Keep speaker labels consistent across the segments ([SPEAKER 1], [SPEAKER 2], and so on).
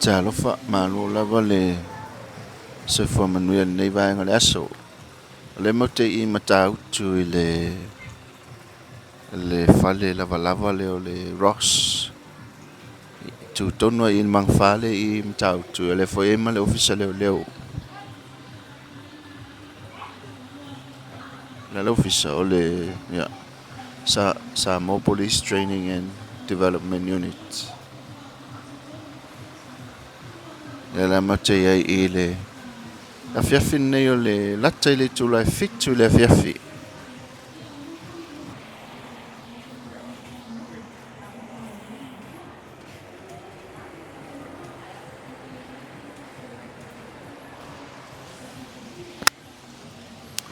[SPEAKER 1] Talofa, malo lava le soifua manuia i lenei vaega o le aso. O lea matou te i Matautu i le fale lavalava lea o le Ross. E tu tonu lava i le magafa lea i Matautu, o lea foi e i ai ma le Ofisa o Leoleo. O le a le ofisa? O le Samoa Police Training and Development Unit. Ia lea matou te i ai i le afiafi lenei o le lata i le itula e 7 i le afiafi.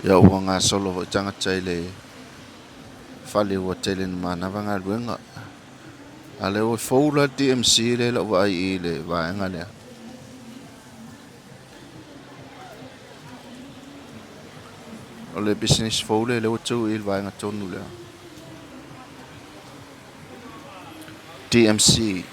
[SPEAKER 1] Ia ua gasolo foi tagata i le fale ua tele ina manava galuega. A lea ua fou la le DMC lea lau vaai i le vaega lea. O le business fou lea lea ua tu i le vaega tonu lea. DMC.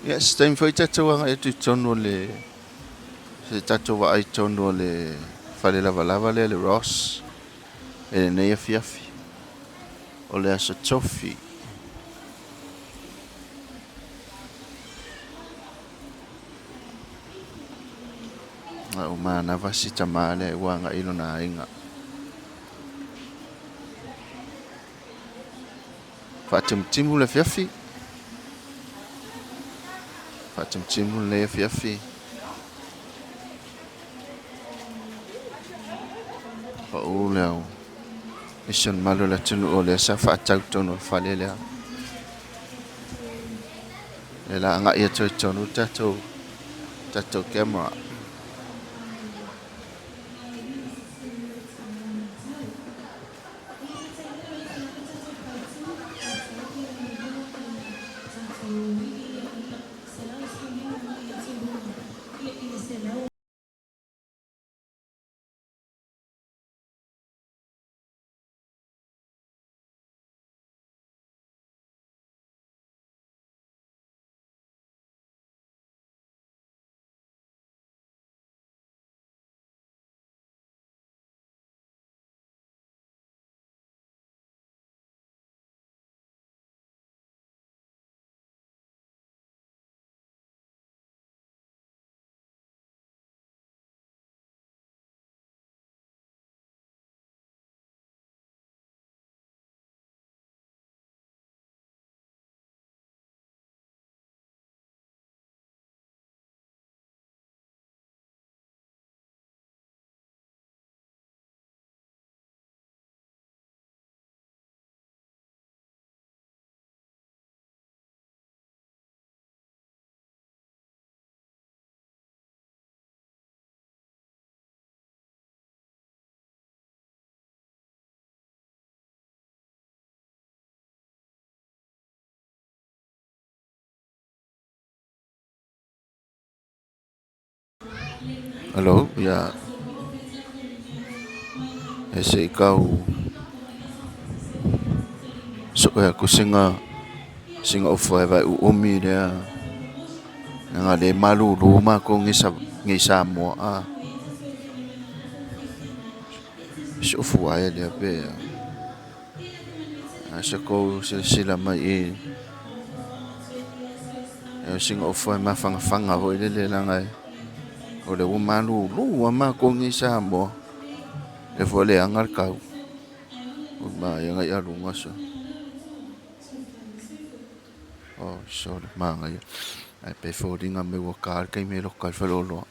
[SPEAKER 1] Ia, se taimi foi tatou agai atu i totonu o le se tatou vaai i totonu o le fale lavalava lea le Ross i lenei afiafi. O le Aso Tofi. A ua manava si tama lea ua agai i lona aiga. Faatimutimu le afiafi. Faatimutimu lenei afiafi. Pau le au. Nisi o le mamalu o le atunuu o lea sa faatau i totonu o le fale lea. O le a agai atu ai i totonu le tatou camera. Hello, ia e se i tau sue atu sina ofa e vaai uumi lea leaga o lea e malulu matou nei i Samoa a. Si ofu ae lea pe a se tou silasila mai i i sina ofu e mafanafana foi lele leaga o lea ua malulu lava matou nei i Samoa. O lea foi ua leaga le tau. Oi manaia nai aluga sa. Oh sole manaia. Ae pei e foliga mai ua ta le taimi e loka ai le faleoloa.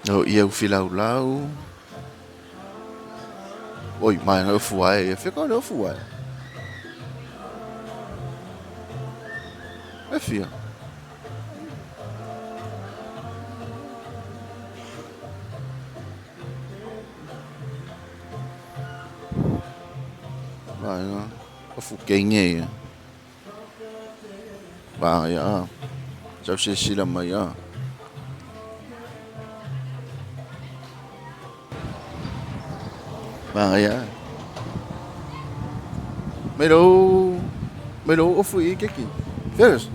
[SPEAKER 1] O ia ufi laulau. Oi, mai ngai ofu ae. E fia le ofu ae. E fia. uafu kenge ia. Vaai a. Sau silasila mai a. Vaai a. Mai lou mai lou ofu i keki. Ferris.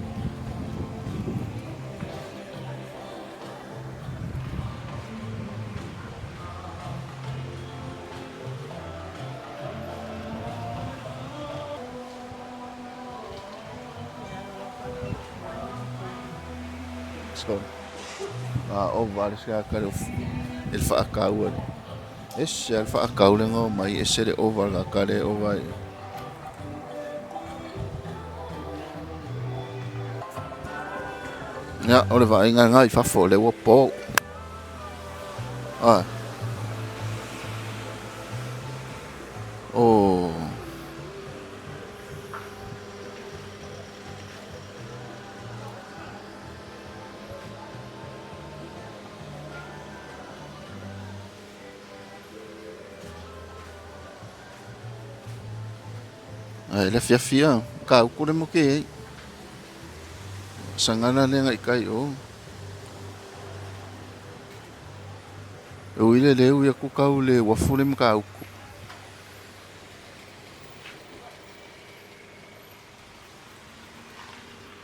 [SPEAKER 1] Let's go. Ah, o vale se ka le el whaakau ale. Ese al whaakau le ngau mai ese le ova la ka le ova. Ia, o le vaaiga lena i fafo o lea ua po. Ah. Oh. Ai le afiafi a, ka uku le moke ai. Sangana le ngai kai o. E ui le leu ia ku kau le wafu le mka uku.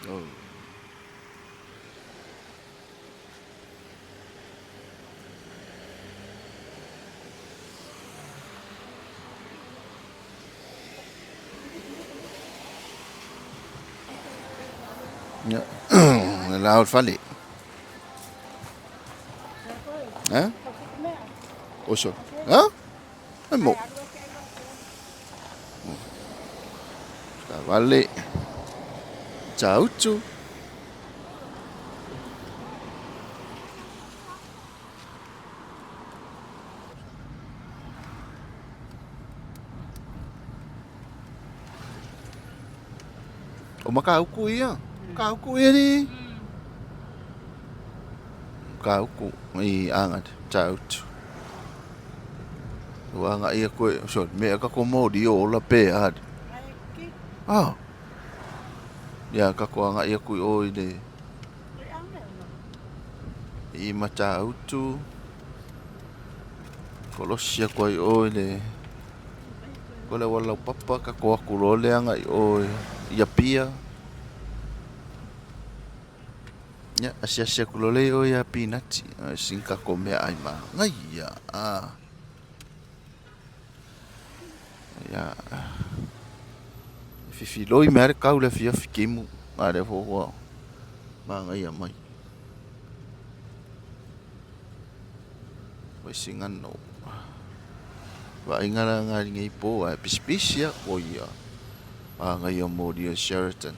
[SPEAKER 1] Oh. Ia, le la o le fale. Ha? Oso. Ha? E mo. Vale. Tautu. O Makauku ia. Makauku ia ni. Makauku i anga tautu. Ua anga ia koe, so, mea ka ko mori o ola pe a. Ah. Ia ka ko anga ia kui o i le. I Matautu. Kolosi aku ai o i le. Ko le wala papa ka ko aku lo le anga i o i Apia. Ia, asiasi aku lo le o ia pinati. Sin ka ko mea ai ma. Ngai ia. Ah. Ia. Fifi loi mea le kau le fia fikimu. A le fo ma ngai ia mai. Wai singa no. Wa inga la ngai ngai po a pisipisi ia o ia. A ngai ia mori o Sheraton.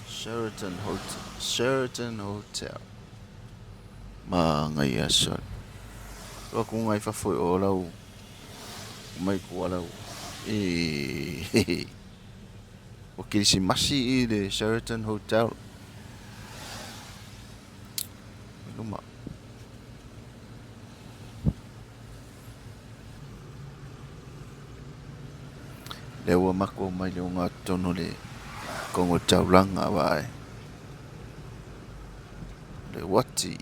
[SPEAKER 1] Sheraton Hotel. Sheraton Hotel. Ma ngai ia so. Wa ku ngai fa foi o lau. Mai ku lau. E. O Kirisimasi i le Sheraton Hotel. Luma. Le ua mako mai le o ngā tono le kongo taulanga vai. Le wati.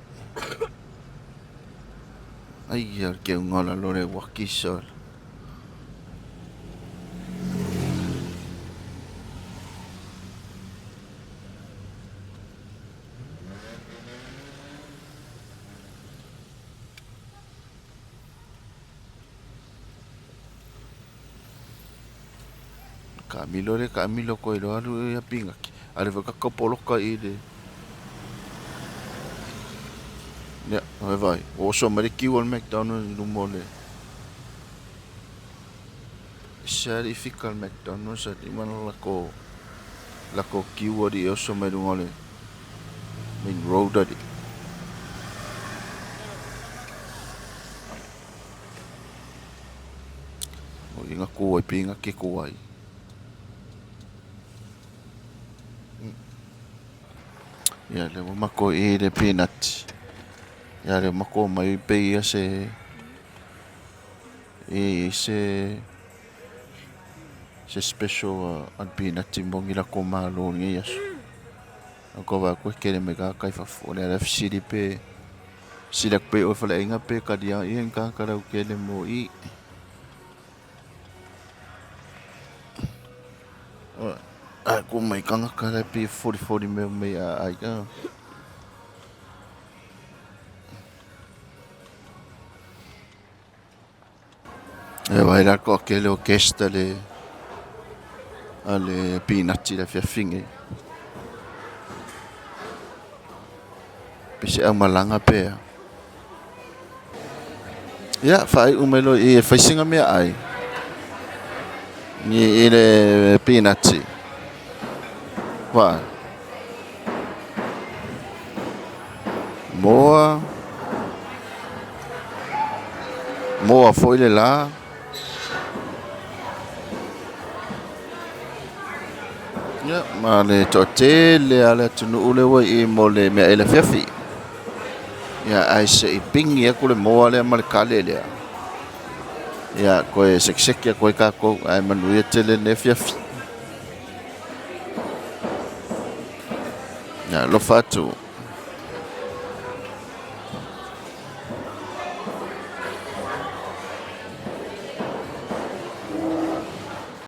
[SPEAKER 1] Ai ia ke unga la lore waki sol. Ka milo le ka milo ko ilo alu ia pinga ki. Ale fa ka poloka i le. Ia, vai vai. O so mare ki wal McDonald's i lumo le. Se i fika al McDonald's at i mana la ko kiwa di o so mai lunga le main road adi. O inga ko ai pinga ke ko ai. Ia le ua mako i le peanut. Ia le mako mai pe ia se E i ai se se special alipinati mo ni lakou malo i lenei aso. Ou te vaai atu e tele mai tagata i fafo. O lea la e fesili pe fesili atu pea i o i le faleaiga pe talia ni tagata lautele mo i. Ae tuu mai tagata la e pei e folifoli mea mai a aiga. E vaai la le toatele o guest a le a le pinati i le afiafi nei. Pe se aumalaga pe a. Ia, faaiu mai loa i i e fai sina meaai i le pinati. Vaai. Moa. Moa foi le la. Ia, ma le toatele lava o le atunuu lea ua i i mo le meaai i le afiafi. Ia, ae se i pigi atu le moa lea ma le kale lea. Ia, toe sekiseki atu ai tatou, ae manuia tele lenei afiafi. Ia, alofa atu.